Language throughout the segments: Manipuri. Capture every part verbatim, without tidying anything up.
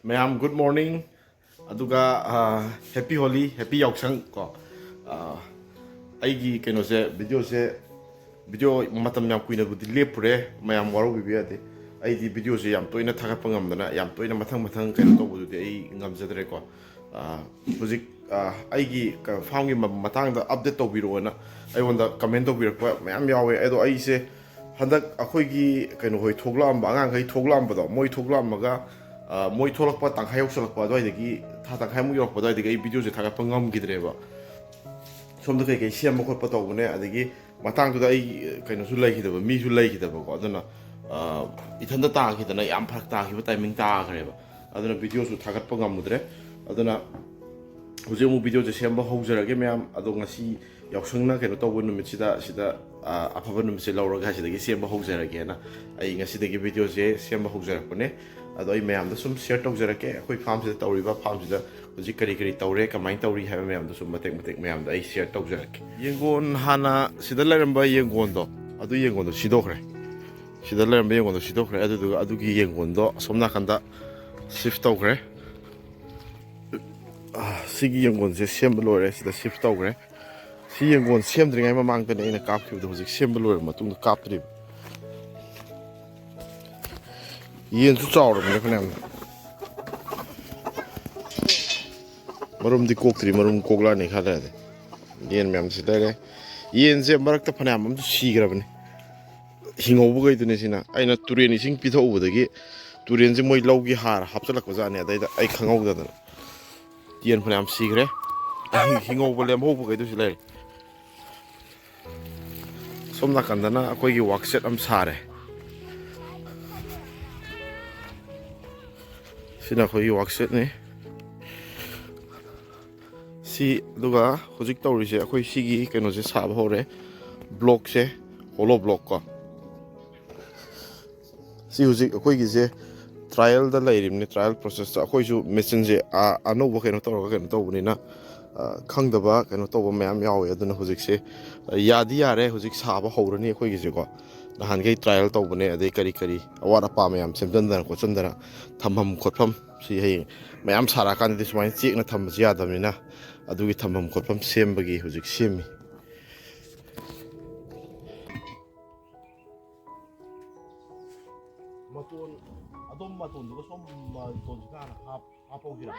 ꯃꯌꯥꯝ good morning, ꯑꯗꯨꯒ ꯍꯦꯄꯤ ꯍꯣꯂꯤ, ꯍꯦꯄꯤ ꯌꯥꯎꯁꯪ ꯀꯣ꯫ ꯑꯩꯒꯤ ꯀꯩꯅꯣꯁꯦ, ꯚꯤꯗꯤꯑꯣꯁꯦ, ꯚꯤꯗꯤꯑꯣ ꯃꯇꯝ ꯌꯥꯝ ꯀꯨꯏꯅꯕꯨꯗꯤ ꯂꯦꯞꯄꯨꯔꯦ, ꯃꯌꯥꯝ ꯋꯥꯔꯧꯕꯤꯕ ꯌꯥꯗꯦ꯫ ꯑꯩꯗꯤ ꯚꯤꯗꯤꯑꯣꯁꯦ ꯌꯥꯝ ꯇꯣꯏꯅ ꯊꯥꯒꯠꯄ ꯉꯝꯗꯅ, ꯌꯥꯝ ꯇꯣꯏꯅ ꯃꯊꯪ ꯃꯊꯪ ꯀꯩꯅꯣ ꯇꯧꯕꯗꯨꯗꯤ ꯑꯩ ꯉꯝꯖꯗ꯭ꯔꯦꯀꯣ꯫ ꯍꯧꯖꯤꯛ ꯑꯩꯒꯤ ꯐꯥꯝꯒꯤ ꯃꯇꯥꯡꯗ ꯑꯞꯗꯦꯠ ꯇꯧꯕꯤꯔꯛꯑꯣꯅ ꯑꯩꯉꯣꯟꯗ ꯀꯃꯦꯟ ꯇꯧꯕꯤꯔꯛꯄ ꯃꯌꯥꯝ ꯌꯥꯎꯋꯦ꯫ ꯑꯗꯣ ꯑꯩꯁꯦ ꯍꯟꯗꯛ ꯑꯩꯈꯣꯏꯒꯤ ꯀꯩꯅꯣ ꯍꯣꯏ ꯊꯣꯛꯂꯛꯑꯝꯕ, ꯑꯉꯥꯡꯈꯩ ꯊꯣꯛꯂꯛꯑꯝꯕꯗꯣ, ꯃꯣꯏ ꯊꯣꯛꯂꯛꯑꯝꯃꯒ ꯃꯣꯏ ꯊꯣꯛꯂꯛꯄ ꯇꯪꯈꯥꯏ ꯌꯧꯁꯜꯂꯛꯄ ꯑꯗꯨꯋꯥꯏꯗꯒꯤ, ꯊꯥ ꯇꯪꯈꯥꯏꯃꯨꯛ ꯌꯧꯔꯛꯄ ꯑꯗꯨꯋꯥꯏꯗꯒꯤ ꯑꯩ ꯚꯤꯗꯤꯑꯣꯁꯦ ꯊꯥꯒꯠꯄ ꯉꯝꯈꯤꯗ꯭ꯔꯦꯕ꯫ ꯁꯣꯝꯗ ꯀꯩꯀꯩ ꯁꯦꯝꯕ ꯈꯣꯠꯄ ꯇꯧꯕꯅꯦ, ꯑꯗꯒꯤ ꯃꯇꯥꯡꯗꯨꯗ ꯑꯩ ꯀꯩꯅꯣꯁꯨ ꯂꯩꯈꯤꯗꯕ, ꯃꯤꯁꯨ ꯂꯩꯈꯤꯗꯕꯀꯣ꯫ ꯑꯗꯨꯅ ꯏꯊꯟꯇ ꯇꯥꯈꯤꯗꯅ ꯌꯥꯝ ꯐꯔꯛ ꯇꯥꯈꯤꯕ ꯇꯥꯏꯃꯤꯡ ꯇꯥꯈ꯭ꯔꯦꯕ꯫ ꯑꯗꯨꯅ ꯚꯤꯗꯤꯑꯣꯁꯨ ꯊꯥꯒꯠꯄ ꯉꯝꯃꯨꯗ꯭ꯔꯦ꯫ ꯑꯗꯨꯅ ꯍꯧꯖꯤꯛ ꯑꯃꯨꯛ ꯚꯤꯗꯤꯑꯣꯁꯦ ꯁꯦꯝꯕ ꯍꯧꯖꯔꯒꯦ ꯃꯌꯥꯝ꯫ ꯑꯗꯣ ꯉꯁꯤ ꯌꯥꯎꯁꯪꯅ ꯀꯩꯅꯣ ꯇꯧꯕ ꯅꯨꯃꯤꯠꯁꯤꯗ, ꯁꯤꯗ ꯑꯐꯕ ꯅꯨꯃꯤꯠꯁꯦ ꯂꯧꯔꯒ ꯁꯤꯗꯒꯤ ꯁꯦꯝꯕ ꯍꯧꯖꯔꯒꯦꯅ ꯑꯩ ꯉꯁꯤꯗꯒꯤ ꯚꯤꯗꯤꯑꯣꯁꯦ ꯁꯦꯝꯕ ꯍꯧꯖꯔꯛꯄꯅꯦ꯫ ꯑꯗꯣ ꯑꯩ ꯃꯌꯥꯝꯗ ꯁꯨꯝ ꯁꯤꯌꯔ ꯇꯧꯖꯔꯛꯀꯦ, ꯑꯩꯈꯣꯏ ꯐꯥꯝꯁꯤꯗ ꯇꯧꯔꯤꯕ, ꯐꯥꯝꯁꯤꯗ ꯍꯧꯖꯤꯛ ꯀꯔꯤ ꯀꯔꯤ ꯇꯧꯔꯦ, ꯀꯃꯥꯏꯅ ꯇꯧꯔꯤ ꯍꯥꯏꯕ ꯃꯌꯥꯝꯗꯣ ꯁꯨꯝ ꯃꯇꯦꯛ ꯃꯇꯦꯛ ꯃꯌꯥꯝꯗ ꯑꯩ ꯁꯤꯌꯔ ꯇꯧꯖꯔꯛꯀꯦ꯫ ꯌꯦꯡꯒꯣꯟ, ꯍꯥꯟꯅ ꯁꯤꯗ ꯂꯩꯔꯝꯕ ꯌꯦꯡꯒꯣꯟꯗꯣ, ꯑꯗꯨ ꯌꯦꯡꯒꯣꯟꯗꯣ ꯁꯤꯗꯣꯛꯈ꯭ꯔꯦ꯫ ꯁꯤꯗ ꯂꯩꯔꯝꯕ ꯌꯦꯡꯒꯣꯟꯗꯣ ꯁꯤꯗꯣꯛꯈ꯭ꯔꯦ꯫ ꯑꯗꯨꯗꯨꯒ ꯑꯗꯨꯒꯤ ꯌꯦꯡꯒꯣꯟꯗꯣ ꯑꯁꯣꯝ ꯅꯥꯀꯟꯗ ꯁꯤꯐ ꯇꯧꯈ꯭ꯔꯦ꯫ ꯁꯤꯒꯤ ꯌꯦꯡꯒꯣꯟꯁꯦ ꯁꯦꯝꯕ ꯂꯣꯏꯔꯦ, ꯁꯤꯗ ꯁꯤꯐ ꯇꯧꯈ꯭ꯔꯦ꯫ ꯁꯤ ꯌꯦꯡꯒꯣꯟ ꯁꯦꯝꯗ꯭ꯔꯤꯉꯩ ꯃꯃꯥꯡꯗꯅꯦ ꯑꯩꯅ ꯀꯥꯞꯈꯤꯕꯗꯣ, ꯍꯧꯖꯤꯛ ꯁꯦꯝꯕ ꯂꯣꯏꯔꯕ ꯃꯇꯨꯡꯗ ꯀꯥꯞꯇ꯭ꯔꯤꯕ꯫ ꯌꯦꯟꯁꯨ ꯆꯥꯎꯔꯕꯅꯦ ꯐꯅꯌꯥꯝꯅ꯫ ꯃꯔꯨꯝꯗꯤ ꯀꯣꯛꯇ꯭ꯔꯤ, ꯃꯔꯨꯝ ꯀꯣꯛꯂꯛꯑꯅꯤ ꯈꯔ ꯂꯩꯔꯗꯤ꯫ ꯌꯦꯟ ꯃꯌꯥꯝꯁꯤ ꯂꯩꯔꯦ꯫ ꯌꯦꯟꯁꯦ ꯃꯔꯛꯇ ꯐꯅꯌꯥꯝ ꯑꯃꯁꯨ ꯁꯤꯈ꯭ꯔꯕꯅꯤ꯫ ꯍꯤꯡꯍꯧꯕꯈꯩꯗꯨꯅꯤ ꯁꯤꯅ꯫ ꯑꯩꯅ ꯇꯨꯔꯦꯟ ꯏꯁꯤꯡ ꯄꯤꯊꯛꯎꯕꯗꯒꯤ ꯇꯨꯔꯦꯟꯁꯦ ꯃꯣꯏ ꯂꯧꯒꯤ ꯍꯥꯔ ꯍꯥꯞꯆꯤꯜꯂꯛꯄꯖꯥꯠꯅꯤ꯫ ꯑꯗꯩꯗ ꯑꯩ ꯈꯪꯍꯧꯗꯗꯅ ꯌꯦꯟ ꯐꯅꯌꯥꯝ ꯁꯤꯈ꯭ꯔꯦ꯫ ꯍꯤꯡ-, ꯍꯤꯡꯍꯧꯕ ꯂꯦꯝꯍꯧꯕꯈꯩꯗꯨꯁꯨ ꯂꯩꯔꯦ꯫ ꯁꯣꯝ ꯅꯥꯀꯟꯗꯅ ꯑꯩꯈꯣꯏꯒꯤ ꯋꯥꯛꯁꯦꯠ ꯑꯃ ꯁꯥꯔꯦ꯫ ꯁꯤꯅ ꯑꯩꯈꯣꯏꯒꯤ ꯋꯥꯛꯁꯦꯠꯅꯤ꯫ ꯁꯤ, ꯑꯗꯨꯒ ꯍꯧꯖꯤꯛ ꯇꯧꯔꯤꯁꯦ, ꯑꯩꯈꯣꯏ ꯁꯤꯒꯤ ꯀꯩꯅꯣꯁꯦ ꯁꯥꯕ ꯍꯧꯔꯦ, ꯕ꯭ꯂꯣꯛꯁꯦ, ꯍꯣꯂꯣ ꯕ꯭ꯂꯣꯛ ꯀꯣ꯫ ꯁꯤ ꯍꯧꯖꯤꯛ ꯑꯩꯈꯣꯏꯒꯤꯁꯦ ꯇ꯭ꯔꯥꯏꯌꯦꯜꯗ ꯂꯩꯔꯤꯕꯅꯤ, ꯇ꯭ꯔꯥꯏꯌꯦꯜ ꯄ꯭ꯔꯣꯁꯦꯁꯇ꯫ ꯑꯩꯈꯣꯏꯁꯨ ꯃꯦꯆꯤꯟꯁꯦ, ꯑ-, ꯑꯅꯧꯕ ꯀꯩꯅꯣ ꯇꯧꯔꯒ ꯀꯩꯅꯣ ꯇꯧꯕꯅꯤꯅ, ꯑ, ꯈꯪꯗꯕ ꯀꯩꯅꯣ ꯇꯧꯕ ꯃꯌꯥꯝ ꯌꯥꯎꯋꯦ꯫ ꯑꯗꯨꯅ ꯍꯧꯖꯤꯛꯁꯦ, ꯑ, ꯌꯥꯗꯤ ꯌꯥꯔꯦ, ꯍꯧꯖꯤꯛ ꯁꯥꯕ ꯍꯧꯔꯅꯤ ꯑꯩꯈꯣꯏꯒꯤꯁꯦꯀꯣ꯫ ꯅꯍꯥꯟꯈꯩ ꯇ꯭ꯔꯥꯏꯌꯦꯜ ꯇꯧꯕꯅꯦ꯫ ꯑꯗꯩ ꯀꯔꯤ ꯀꯔꯤ ꯑꯋꯥꯠ ꯑꯄꯥ ꯃꯌꯥꯝ ꯁꯦꯝꯖꯤꯟꯗꯅ ꯈꯣꯠꯆꯤꯟꯗꯅ ꯊꯝꯐꯝ ꯈꯣꯠꯐꯝ, ꯁꯤ ꯍꯌꯦꯡ ꯃꯌꯥꯝ ꯁꯥꯔꯛꯑꯀꯥꯟꯗꯗꯤ ꯁꯨꯃꯥꯏꯅ ꯆꯦꯛꯅ ꯊꯝꯕꯁꯨ ꯌꯥꯗꯕꯅꯤꯅ, ꯑꯗꯨꯒꯤ ꯊꯝꯐꯝ ꯈꯣꯠꯐꯝ ꯁꯦꯝꯕꯒꯤ ꯍꯧꯖꯤꯛ ꯁꯦꯝꯃꯤ꯫ ꯃꯇꯣꯟ, ꯑꯗꯣꯝ ꯃꯇꯣꯟꯗꯨꯒ ꯁꯣꯝ ꯃꯇꯣꯟꯁꯤꯒ ꯍꯥꯟꯅ ꯍꯥꯞ-, ꯍꯥꯞꯍꯧꯁꯤꯔꯥ?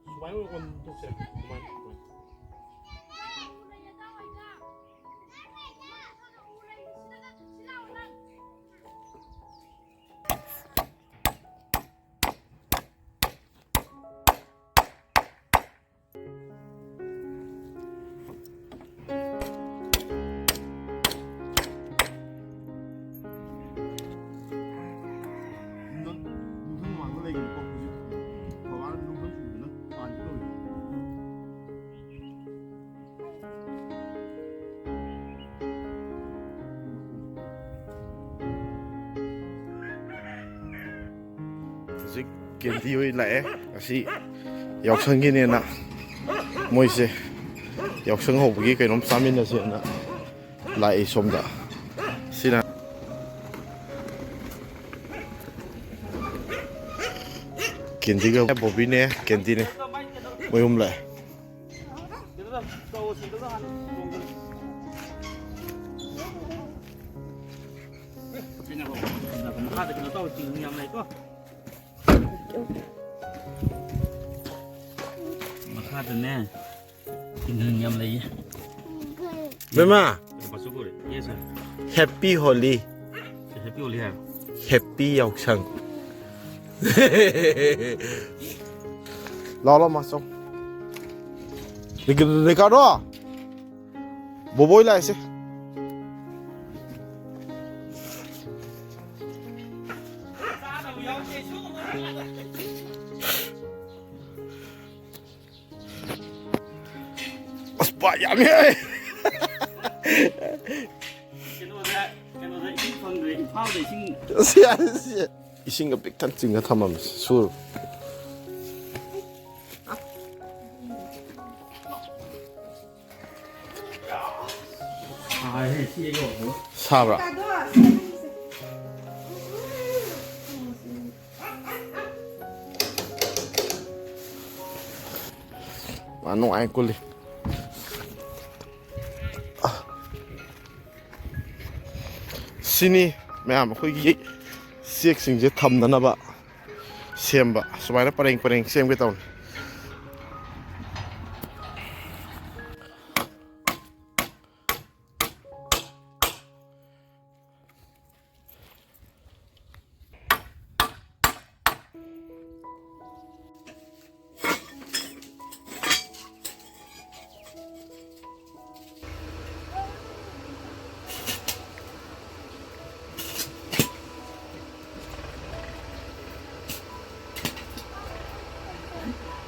ꯁꯨꯃꯥꯏꯅ ꯑꯣꯏꯅ ꯑꯣꯟꯊꯣꯛꯁꯦ꯫ ꯁꯨꯃꯥꯏꯅ꯫ ꯅꯨꯡꯊꯪ, ꯅꯨꯡꯊꯪ ꯃꯃꯥꯡꯗ ꯂꯩꯒꯅꯨꯀꯣ꯫ ꯍꯧꯖꯤꯛ ꯕꯕꯥꯅ ꯅꯨꯡꯊꯪ ꯆꯨꯕꯗꯅ ꯄꯥꯟꯒꯦ ꯇꯧꯔꯤ꯫ ꯍꯧꯖꯤꯛ ꯀꯦꯟꯗꯤ ꯍꯣꯏ ꯂꯥꯛꯑꯦ꯫ ꯉꯁꯤ ꯌꯥꯎꯁꯪꯒꯤꯅꯦꯅ ꯃꯣꯏꯁꯦ ꯌꯥꯎꯁꯪ ꯍꯧꯕꯒꯤ ꯀꯩꯅꯣꯝ ꯆꯥꯃꯤꯟꯅꯁꯦꯅ ꯂꯥꯛꯏ ꯁꯣꯝꯗ꯫ ꯁꯤꯅ ꯀꯦꯟꯗꯤꯒ ꯕꯣꯕꯤꯅꯦ, ꯀꯦꯟꯗꯤꯅꯦ, ꯃꯣꯏ ꯑꯍꯨꯝ ꯂꯥꯛꯑꯦ꯫ ꯃꯈꯥꯗ ꯀꯩꯅꯣ ꯇꯧ, ꯆꯤꯡ ꯌꯥꯝ ꯂꯩꯀꯣ꯫ ꯃꯈꯥꯗꯅꯦ, ꯆꯤꯡ ꯌꯥꯝ ꯂꯩꯌꯦ꯫ ꯕꯦꯝꯃ, ꯀꯩꯅꯣ ꯃꯆꯨ ꯀꯧꯔꯦ꯫ Yes, sir. Happy Holi꯫ Happy Holi ꯍꯥꯏꯔꯣ? Happy ꯌꯥꯎꯁꯪ꯫ ꯂꯥꯎ, ꯂꯥꯎ, ꯃꯥ ꯆꯧ꯫ ꯔꯤꯀ-, ꯔꯤꯀꯥꯔꯗꯣ! ꯕꯣꯕꯣꯏ ꯂꯥꯛꯏꯁꯦ꯫ ꯑꯁ, ꯄꯥ ꯌꯥꯝꯃꯦ꯫ ꯀꯩꯅꯣꯗ, ꯀꯩꯅꯣꯗ ꯏꯁꯤꯡ ꯐꯪꯗ꯭ꯔꯦ, ꯏꯝꯐꯥꯜꯗ ꯏꯁꯤꯡ꯫ ꯁꯤ, ꯁꯤ, ꯏꯁꯤꯡꯒ ꯄꯤꯛ ꯊꯟ ꯆꯤꯡꯉ ꯊꯝꯃꯝꯃꯦ, ꯁꯨꯔ꯫ ꯁꯥꯕ꯭ꯔꯥ? ꯃꯥ ꯅꯨꯡꯉꯥꯏ ꯀꯨꯜꯂꯤ꯫ ꯁꯤꯅꯤ ꯃꯌꯥꯝ ꯑꯩꯈꯣꯏꯒꯤ ꯆꯦꯛꯁꯤꯡꯁꯦ ꯊꯝꯅꯅꯕ ꯁꯦꯝꯕ꯫ ꯁꯨꯃꯥꯏꯅ ꯄꯔꯦꯡ ꯄꯔꯦꯡ ꯁꯦꯝꯒꯦ ꯇꯧꯅꯤ꯫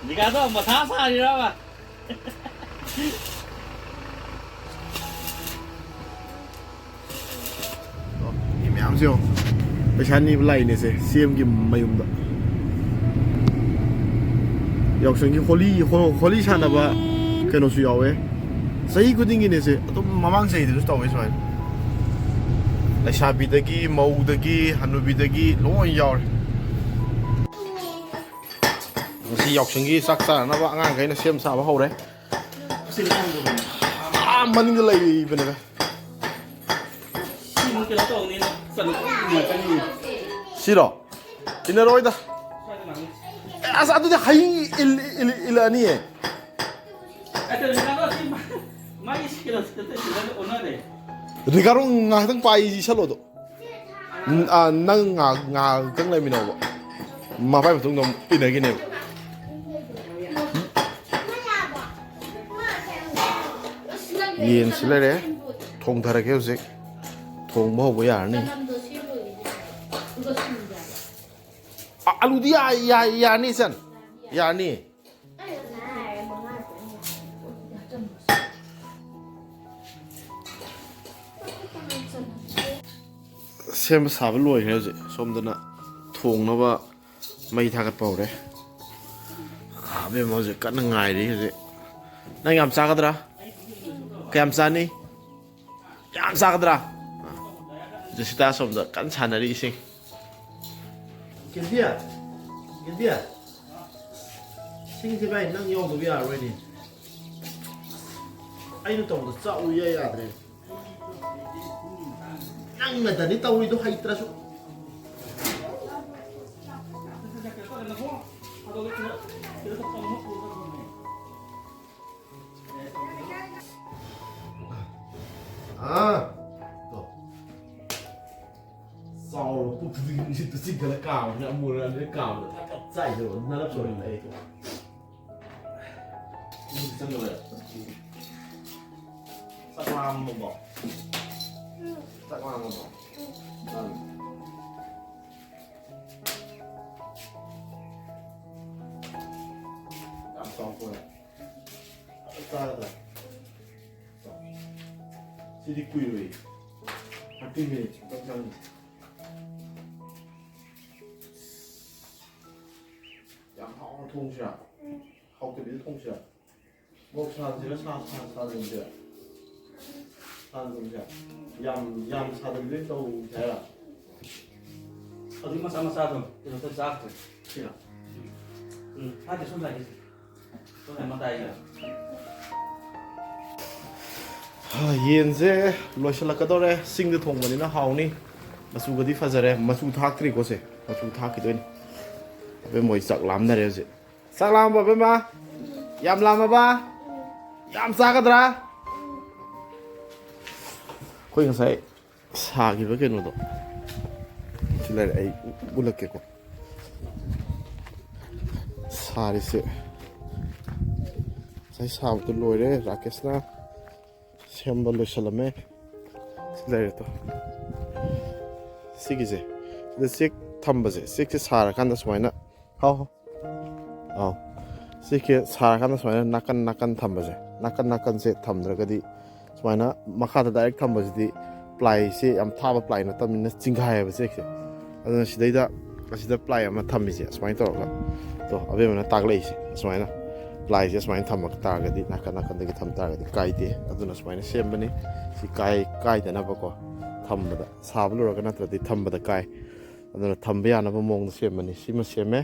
ꯖꯤꯒꯥꯗꯣ ꯃꯊꯥ ꯁꯥꯔꯤꯔꯕ? ꯃꯤ ꯃꯌꯥꯝꯁꯦ ꯌꯦꯡꯉꯣ꯫ ꯄꯩꯁꯥ ꯅꯤꯕ ꯂꯥꯛꯏꯅꯦꯁꯦ, ꯁꯤ ꯑꯦꯝꯒꯤ ꯃꯌꯨꯝꯗ꯫ ꯌꯥꯎꯁꯪꯒꯤ ꯍꯣꯂꯤ, ꯍꯣ-, ꯍꯣꯂꯤ ꯁꯥꯟꯅꯕ ꯀꯩꯅꯣꯁꯨ ꯌꯥꯎꯋꯦ꯫ ꯆꯍꯤ ꯈꯨꯗꯤꯡꯒꯤꯅꯦꯁꯦ, ꯑꯗꯨꯝ ꯃꯃꯥꯡ ꯆꯍꯤꯗꯁꯨ ꯇꯧꯋꯦ ꯁꯨꯃꯥꯏꯅ꯫ ꯂꯩꯁꯥꯕꯤꯗꯒꯤ, ꯃꯧꯗꯒꯤ, ꯍꯅꯨꯕꯤꯗꯒꯤ ꯂꯣꯏ ꯌꯥꯎꯔꯦ꯫ ꯉꯁꯤ ꯌꯥꯎꯁꯪꯒꯤ ꯆꯥꯛ ꯆꯥꯅꯅꯕ ꯑꯉꯥꯡꯈꯩꯅ ꯁꯦꯝ ꯁꯥꯕ ꯍꯧꯔꯦ꯫ ꯑꯥ, ꯃꯅꯤꯡꯗ ꯂꯩꯕꯅꯦ꯫ ꯁꯤꯃꯨꯛ ꯀꯩꯅꯣ ꯇꯧꯅꯤꯅ ꯆꯠꯂꯨ ꯉꯥꯛꯇꯅꯤ꯫ ꯁꯤꯔꯣ? ꯏꯟꯅꯔꯣꯏꯗ꯫ ꯁ꯭ꯋꯥꯏꯗ ꯂꯥꯛꯅꯤ꯫ ꯑꯁ, ꯑꯗꯨꯗꯤ ꯍꯌꯤꯡ ꯏꯜ-, ꯏꯜ-, ꯏꯜꯂꯛꯑꯅꯤꯌꯦ꯫ ꯑꯗꯣ ꯔꯤꯀꯥꯔꯗꯣ ꯑꯁꯤ ꯃꯥ-, ꯃꯥꯒꯤ ꯁꯤ ꯀꯩꯅꯣ ꯁꯤ ꯀꯩꯅꯣ ꯑꯣꯟꯅꯔꯦ꯫ ꯔꯤꯀꯥꯔꯗꯣ ꯉꯥꯏꯍꯥꯛꯇꯪ ꯄꯥꯏ ꯏꯁꯜꯂꯣ ꯑꯗꯣ꯫ ꯎꯝ, ꯑꯥ, ꯅꯪ ꯉꯥꯏꯍꯥꯛ, ꯉꯥꯏꯍꯥꯛꯇꯪ ꯂꯩꯃꯤꯟꯅꯧꯕ꯫ ꯃꯥ ꯄꯥꯏ ꯃꯇꯨꯡꯗ ꯑꯃꯨꯛ ꯏꯟꯅꯈꯤꯅꯦꯕ꯫ ꯌꯦꯟꯁꯨ ꯂꯩꯔꯦ꯫ ꯊꯣꯡꯊꯔꯒꯦ ꯍꯧꯖꯤꯛ꯫ ꯊꯣꯡꯕ ꯍꯧꯕ ꯌꯥꯔꯅꯤ꯫ ꯑ-, ꯑꯂꯨꯗꯤ ꯌꯥ-, ꯌꯥ-, ꯌꯥꯔꯅꯤ ꯏꯆꯟ꯫ ꯌꯥꯔꯅꯤ꯫ ꯁꯦꯝꯕ ꯁꯥꯕ ꯂꯣꯏꯈ꯭ꯔꯦ ꯍꯧꯖꯤꯛ꯫ ꯁꯣꯝꯗꯅ ꯊꯣꯡꯅꯕ ꯃꯩ ꯊꯥꯒꯠꯄ ꯍꯧꯔꯦ꯫ ꯑꯕꯦꯝꯃ ꯍꯧꯖꯤꯛ ꯀꯟꯅ ꯉꯥꯏꯔꯤ ꯍꯧꯖꯤꯛ꯫ ꯅꯪ ꯌꯥꯝ ꯆꯥꯒꯗ꯭ꯔꯥ? ꯀꯌꯥꯝ ꯆꯥꯅꯤ? ꯌꯥꯝ ꯆꯥꯒꯗ꯭ꯔꯥ? ꯖꯦꯁꯤꯇꯥ ꯁꯣꯝꯗ ꯀꯟꯅ ꯁꯥꯟꯅꯔꯤ ꯏꯁꯤꯡ꯫ ꯀꯦꯟꯗꯤ, ꯀꯦꯟꯗꯤ, ꯏꯁꯤꯡꯁꯦ ꯚꯥꯏ ꯅꯪ ꯌꯥꯎꯗꯕ ꯌꯥꯔꯔꯣꯏꯅꯦ꯫ ꯑꯩꯅ ꯇꯧꯕꯗ ꯆꯥꯛꯎ ꯏꯌꯥ ꯌꯥꯗ꯭ꯔꯦ꯫ ꯅꯪꯅꯗꯅꯤ ꯇꯧꯔꯤꯗꯣ ꯍꯩꯇ꯭ꯔꯁꯨ꯫ ꯑꯥ꯫ ꯇꯣ꯫ ꯆꯥꯎꯔꯕ ꯄꯨꯈ꯭ꯔꯤꯗꯒꯤ ꯅꯨꯡꯁꯤꯠꯇ ꯆꯤꯡꯈꯠꯂ ꯀꯥꯕꯅꯤꯅ ꯑꯃꯨꯔꯛ ꯑꯅꯤꯔꯛ ꯀꯥꯕꯗ ꯐꯠ ꯐꯠ ꯆꯥꯏꯗꯣ ꯅꯥꯔꯛ ꯁꯣꯔꯛꯑꯦ ꯑꯩ꯫ ꯆꯪꯗꯕ꯫ ꯆꯥꯛ ꯂꯥꯝꯃꯕꯣ? ꯆꯥꯛ ꯂꯥꯝꯃꯕꯣ? ꯂꯥꯝꯃꯤ꯫ ꯌꯥꯝ ꯆꯥꯎꯊꯣꯛꯑꯦ꯫ ꯐꯖꯅ ꯆꯥꯔꯗ꯫ ꯁꯤꯗꯤ ꯀꯨꯏꯔꯣꯏ꯫ Thirty minutes ꯈꯛꯇꯪ ꯆꯪꯅꯤ꯫ ꯌꯥꯝ ꯍꯥꯎꯅ ꯊꯣꯡꯁꯤꯔꯥ? ꯍꯥꯎꯇꯕꯤꯗ ꯊꯣꯡꯁꯤꯔꯥ? ꯃꯣꯔꯣꯛ ꯁꯥꯍꯟꯁꯤꯔꯥ? ꯁꯥ-, ꯁꯥ-, ꯁꯥꯍꯟꯁꯤꯔꯥ? ꯁꯥꯍꯟꯁꯤꯔꯥ? ꯌꯥꯝ, ꯌꯥꯝ ꯁꯥꯗꯕꯤꯗ ꯇꯧꯁꯦ ꯍꯥꯏꯔꯥ? ꯍꯧꯖꯤꯛ ꯃꯆꯥ ꯃꯆꯥꯗꯣ ꯀꯩꯅꯣ ꯇꯧ ꯆꯥꯈ꯭ꯔꯦ꯫ ꯁꯤꯔꯥ? ꯎꯝ, ꯐꯥꯗꯦ, ꯁꯣꯝ ꯁꯥꯏꯗꯁꯦ꯫ ꯁꯣꯝ ꯁꯥꯏ ꯃꯇꯥꯏꯁꯤꯗ꯫ ꯍꯥ, ꯌꯦꯟꯁꯦ ꯂꯣꯏꯁꯤꯜꯂꯛꯀꯗꯧꯔꯦ꯫ ꯆꯤꯡꯗ ꯊꯣꯡꯕꯅꯤꯅ ꯍꯥꯎꯅꯤ꯫ ꯃꯆꯨꯒꯗꯤ ꯐꯖꯔꯦ꯫ ꯃꯆꯨ ꯊꯥꯛꯇ꯭ꯔꯤꯀꯣ ꯁꯦ꯫ ꯃꯆꯨ ꯊꯥꯛꯈꯤꯗꯣꯏꯅꯤ꯫ ꯑꯕꯦꯝ ꯃꯣꯏ ꯆꯥꯛ ꯂꯥꯝꯅꯔꯦ ꯍꯧꯖꯤꯛ꯫ ꯆꯥꯛ ꯂꯥꯝꯃꯕꯣ ꯑꯕꯦꯝꯃ? ꯌꯥꯝ ꯂꯥꯝꯃꯕ? ꯌꯥꯝ ꯆꯥꯒꯗ꯭ꯔꯥ? ꯑꯩꯈꯣꯏ ꯉꯁꯥꯏ ꯁꯥꯈꯤꯕ ꯀꯩꯅꯣꯗꯣ ꯁꯤ ꯂꯩꯔꯦ, ꯑꯩ ꯎꯠꯂꯛꯀꯦꯀꯣ꯫ ꯁꯥꯔꯤꯁꯦ ꯉꯁꯥꯏ ꯁꯥꯕꯗꯣ ꯂꯣꯏꯔꯦ, ꯔꯥꯀꯦꯁꯅ ꯁꯦꯝꯕ ꯂꯣꯏꯁꯤꯜꯂꯝꯃꯦ꯫ ꯁꯤ ꯂꯩꯔꯦ ꯇꯣ꯫ ꯁꯤꯒꯤꯁꯦ, ꯁꯤꯗ ꯆꯦꯛ ꯊꯝꯕꯁꯦ, ꯆꯦꯛꯁꯦ ꯁꯥꯔꯀꯥꯟꯗ ꯁꯨꯃꯥꯏꯅ, ꯍꯥꯎ, ꯍꯥꯎ꯫ ꯑꯥꯎ꯫ ꯆꯦꯛꯁꯦ ꯁꯥꯔꯀꯥꯟꯗ ꯁꯨꯃꯥꯏꯅ ꯅꯥꯀꯟ ꯅꯥꯀꯟ ꯊꯝꯕꯁꯦ, ꯅꯥꯀꯟ ꯅꯥꯀꯟꯁꯦ ꯊꯝꯗ꯭ꯔꯒꯗꯤ ꯁꯨꯃꯥꯏꯅ ꯃꯈꯥꯗ direct ꯊꯝꯕꯁꯤꯗꯤ plyꯁꯦ ꯌꯥꯝ ꯊꯥꯕ ply ꯅꯠꯇꯕꯅꯤꯅ ꯆꯤꯡꯒꯥꯏꯌꯦꯕ ꯆꯦꯛꯁꯦ꯫ ꯑꯗꯨꯅ ꯁꯤꯗꯩꯗ, ꯑꯁꯤꯗ ply ꯑꯃ ꯊꯝꯃꯤꯁꯦ ꯁꯨꯃꯥꯏꯅ ꯇꯧꯔꯒ, ꯇꯣ, ꯑꯕꯦꯝꯃꯅ ꯇꯥꯛꯂꯛꯏꯁꯦ ꯁꯨꯃꯥꯏꯅ꯫ ꯄ꯭ꯂꯥꯏꯁꯦ ꯁꯨꯃꯥꯏꯅ ꯊꯝꯃꯛ ꯇꯥꯔꯒꯗꯤ, ꯅꯥꯀꯟ ꯅꯥꯀꯟꯗꯒꯤ ꯊꯝ ꯇꯥꯔꯒꯗꯤ ꯀꯥꯏꯗꯦ꯫ ꯑꯗꯨꯅ ꯁꯨꯃꯥꯏꯅ ꯁꯦꯝꯕꯅꯤ꯫ ꯁꯤ ꯀꯥꯏ ꯀꯥꯏꯗꯅꯕꯀꯣ, ꯊꯝꯕꯗ, ꯁꯥꯕ ꯂꯣꯏꯔꯒ ꯅꯠꯇ꯭ꯔꯗꯤ ꯊꯝꯕꯗ ꯀꯥꯏ꯫ ꯑꯗꯨꯅ ꯊꯝꯕ ꯌꯥꯅꯕ ꯃꯑꯣꯡꯗ ꯁꯦꯝꯕꯅꯤ꯫ ꯁꯤꯃ ꯁꯦꯝꯃꯦ꯫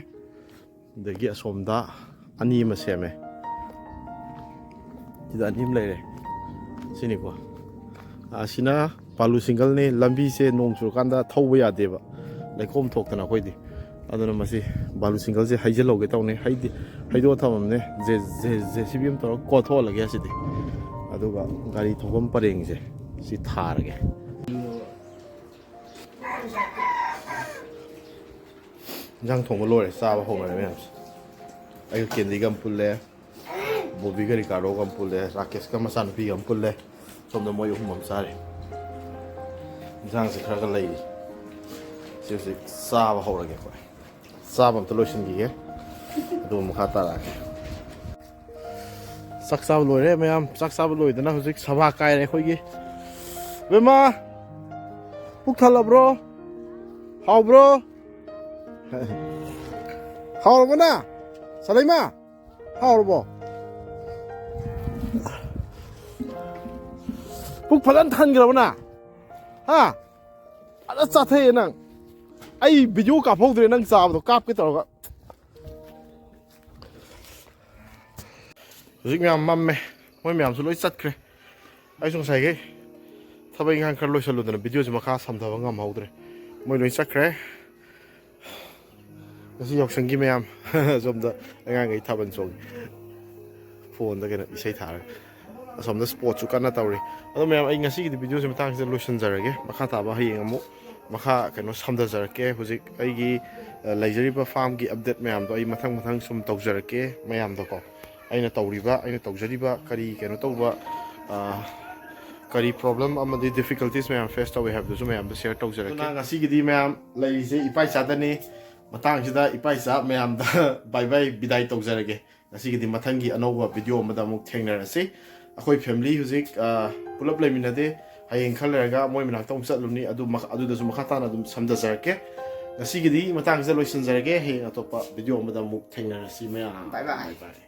ꯑꯗꯒꯤ ꯑꯁꯣꯝꯗ ꯑꯅꯤ ꯑꯃ ꯁꯦꯝꯃꯦ꯫ ꯁꯤꯗ ꯑꯅꯤ ꯑꯃ ꯂꯩꯔꯦ꯫ ꯁꯤꯅꯤꯀꯣ꯫ ꯑꯁꯤꯅ ꯕꯥꯂꯨ ꯁꯤꯡꯒꯜꯅꯤ꯫ ꯂꯝꯕꯤꯁꯦ ꯅꯣꯡ ꯆꯨꯔꯀꯥꯟꯗ ꯊꯧꯕ ꯌꯥꯗꯦꯕ, ꯂꯩꯈꯣꯝ ꯊꯣꯛꯇꯅ ꯑꯩꯈꯣꯏꯗꯤ꯫ ꯑꯗꯨꯅ ꯃꯁꯤ ꯕꯥꯂꯨ ꯁꯤꯡꯒꯜꯁꯦ ꯍꯩꯖꯤꯜꯍꯧꯒꯦ ꯇꯧꯅꯤ꯫ ꯍꯩꯗꯤ ꯍꯩꯗꯣꯛꯑ ꯊꯝꯃꯝꯅꯦ꯫ J J J C B ꯑꯃ ꯇꯧꯔꯒ ꯀꯣꯊꯣꯛꯍꯜꯂꯒꯦ ꯑꯁꯤꯗꯤ꯫ ꯑꯗꯨꯒ ꯒꯥꯔꯤ ꯊꯧꯐꯝ ꯄꯔꯦꯡꯁꯦ ꯁꯤ ꯊꯥꯔꯒꯦ꯫ ꯏꯟꯖꯥꯡ ꯊꯣꯡꯕ ꯂꯣꯏꯔꯦ, ꯆꯥꯕ ꯍꯧꯅꯔꯦ ꯃꯌꯥꯝꯁꯦ꯫ ꯑꯩꯒ ꯀꯦꯟꯗꯤꯒ ꯑꯃ ꯄꯨꯜꯂꯦ, ꯕꯣꯕꯤꯒ ꯔꯤꯀꯥꯔꯗꯣꯒ ꯑꯃ ꯄꯨꯜꯂꯦ, ꯔꯥꯀꯦꯁꯀ ꯃꯆꯥꯅꯨꯄꯤꯒ ꯑꯃ ꯄꯨꯜꯂꯦ꯫ ꯁꯣꯝꯗ ꯃꯣꯏ ꯑꯍꯨꯝ ꯑꯃ ꯆꯥꯔꯤ꯫ ꯏꯟꯖꯥꯡꯁꯦ ꯈꯔꯒ ꯂꯩꯔꯤ꯫ ꯁꯤ ꯍꯧꯖꯤꯛ ꯆꯥꯕ ꯍꯧꯔꯒꯦ ꯑꯩꯈꯣꯏ꯫ ꯆꯥꯕ ꯑꯝꯇ ꯂꯣꯏꯁꯤꯟꯈꯤꯒꯦ, ꯑꯗꯨꯒ ꯃꯈꯥ ꯇꯥꯔꯛꯑꯒꯦ꯫ ꯆꯥꯛ ꯆꯥꯕ ꯂꯣꯏꯔꯦ ꯃꯌꯥꯝ꯫ ꯆꯥꯛ ꯆꯥꯕ ꯂꯣꯏꯗꯅ ꯍꯧꯖꯤꯛ ꯁꯚꯥ ꯀꯥꯏꯔꯦ ꯑꯩꯈꯣꯏꯒꯤ꯫ ꯕꯦꯝꯃ, ꯄꯨꯛ ꯊꯜꯂꯕ꯭ꯔꯣ? ꯍꯥꯎꯕ꯭ꯔꯣ? ꯍꯥꯎꯔꯕꯣ ꯅ? ꯁꯂꯩꯃ, ꯍꯥꯎꯔꯕꯣ? ꯄꯨꯛ ꯐꯖꯅ ꯊꯟꯈ꯭ꯔꯕ ꯅ? ꯍꯥ? ꯐꯖꯅ ꯆꯥꯊꯩꯌꯦ ꯅꯪ꯫ ꯑꯩ ꯚꯤꯗꯤꯑꯣ ꯀꯥꯞꯍꯧꯗ꯭ꯔꯦ ꯅꯪ ꯆꯥꯕꯗꯣ, ꯀꯥꯞꯀꯦ ꯇꯧꯔꯒ꯫ ꯍꯧꯖꯤꯛ ꯃꯌꯥꯝ ꯃꯝꯃꯦ, ꯃꯣꯏ ꯃꯌꯥꯝꯁꯨ ꯂꯣꯏ ꯆꯠꯈ꯭ꯔꯦ꯫ ꯑꯩꯁꯨ ꯉꯁꯥꯏꯒꯤ ꯊꯕꯛ ꯏꯪꯈꯥꯡ ꯈꯔ ꯂꯣꯏꯁꯜꯂꯨꯗꯅ ꯚꯤꯗꯤꯑꯣꯁꯦ ꯃꯈꯥ ꯁꯝꯊꯕ ꯉꯝꯍꯧꯗ꯭ꯔꯦ꯫ ꯃꯣꯏ ꯂꯣꯏ ꯆꯠꯈ꯭ꯔꯦ꯫ ꯉꯁꯤ ꯌꯥꯎꯁꯪꯒꯤ ꯃꯌꯥꯝ ꯁꯣꯝꯗ ꯑꯉꯥꯡꯈꯩ ꯊꯥꯕꯜ ꯆꯣꯡꯉꯤ, ꯐꯣꯟꯗ ꯀꯩꯅꯣ ꯏꯁꯩ ꯊꯥꯔꯒ꯫ ꯑꯁꯣꯝꯗ ꯁ꯭ꯄꯣꯔꯠꯁꯨ ꯀꯟꯅ ꯇꯧꯔꯤ꯫ ꯑꯗꯣ ꯃꯌꯥꯝ, ꯑꯩ ꯉꯁꯤꯒꯤꯗꯤ ꯚꯤꯗꯤꯑꯣꯁꯦ ꯃꯇꯥꯡꯁꯤꯗ ꯂꯣꯏꯁꯤꯟꯖꯔꯒꯦ꯫ ꯃꯈꯥ ꯇꯥꯕ ꯍꯌꯦꯡ ꯑꯃꯨꯛ ꯃꯈꯥ ꯀꯩꯅꯣ ꯁꯝꯊꯖꯔꯛꯀꯦ꯫ ꯍꯧꯖꯤꯛ ꯑꯩꯒꯤ, ꯑ, ꯂꯩꯖꯔꯤꯕ ꯐꯥꯔꯝꯒꯤ ꯑꯞꯗꯦꯠ ꯃꯌꯥꯝꯗꯣ ꯑꯩ ꯃꯊꯪ ꯃꯊꯪ ꯁꯨꯝ ꯇꯧꯖꯔꯛꯀꯦ ꯃꯌꯥꯝꯗꯀꯣ꯫ ꯑꯩꯅ ꯇꯧꯔꯤꯕ, ꯑꯩꯅ ꯇꯧꯖꯔꯤꯕ ꯀꯔꯤ ꯀꯩꯅꯣ ꯇꯧꯕ, ꯑ, ꯀꯔꯤ ꯄ꯭ꯔꯣꯕ꯭ꯂꯦꯝ ꯑꯃꯗꯤ ꯗꯤꯐꯤꯀꯜꯇꯤꯁ ꯃꯌꯥꯝ ꯐꯦꯁ ꯇꯧꯋꯦ ꯍꯥꯏꯕꯗꯨꯁꯨ ꯃꯌꯥꯝꯗ ꯁꯤꯌꯔ ꯇꯧꯖꯔꯛꯀꯦ꯫ ꯑꯗꯨꯅ ꯉꯁꯤꯒꯤꯗꯤ ꯃꯌꯥꯝ ꯂꯩꯔꯤꯁꯦ ꯏꯄꯥ ꯏꯆꯥꯗꯅꯤ꯫ ꯃꯇꯥꯡꯁꯤꯗ ꯏꯄꯥ ꯏꯆꯥ ꯃꯌꯥꯝꯗ ꯕꯥꯏ ꯕꯥꯏ, ꯕꯤꯗꯥꯏ ꯇꯧꯖꯔꯒꯦ꯫ ꯉꯁꯤꯒꯤꯗꯤ ꯃꯊꯪꯒꯤ ꯑꯅꯧꯕ ꯚꯤꯗꯤꯑꯣ ꯑꯃꯗ ꯑꯃꯨꯛ ꯊꯦꯡꯅꯔꯁꯤ꯫ ꯑꯩꯈꯣꯏ ꯐꯦꯃꯤꯂꯤ ꯍꯧꯖꯤꯛ, ꯑ, ꯄꯨꯂꯞ ꯂꯩꯃꯤꯟꯅꯗꯦ꯫ ꯍꯌꯦꯡ ꯈꯔ ꯂꯩꯔꯒ ꯃꯣꯏ ꯃꯅꯥꯛꯇ ꯑꯃꯨꯛ ꯆꯠꯂꯨꯅꯤ꯫ ꯑꯗꯨ ꯃꯈ-, ꯑꯗꯨꯗꯁꯨ ꯃꯈꯥ ꯇꯥꯅ ꯑꯗꯨꯝ ꯁꯝꯊꯖꯔꯛꯀꯦ꯫ ꯉꯁꯤꯒꯤꯗꯤ ꯃꯇꯥꯡꯁꯤꯗ ꯂꯣꯏꯁꯤꯟꯖꯔꯒꯦ꯫ ꯍꯌꯦꯡ ꯑꯇꯣꯞꯄ ꯚꯤꯗꯤꯑꯣ ꯑꯃꯗ ꯑꯃꯨꯛ ꯊꯦꯡꯅꯔꯁꯤ ꯃꯌꯥꯝ꯫ ꯕꯥꯏ ꯕꯥꯏ꯫ ꯕꯥꯏ ꯕꯥꯏ꯫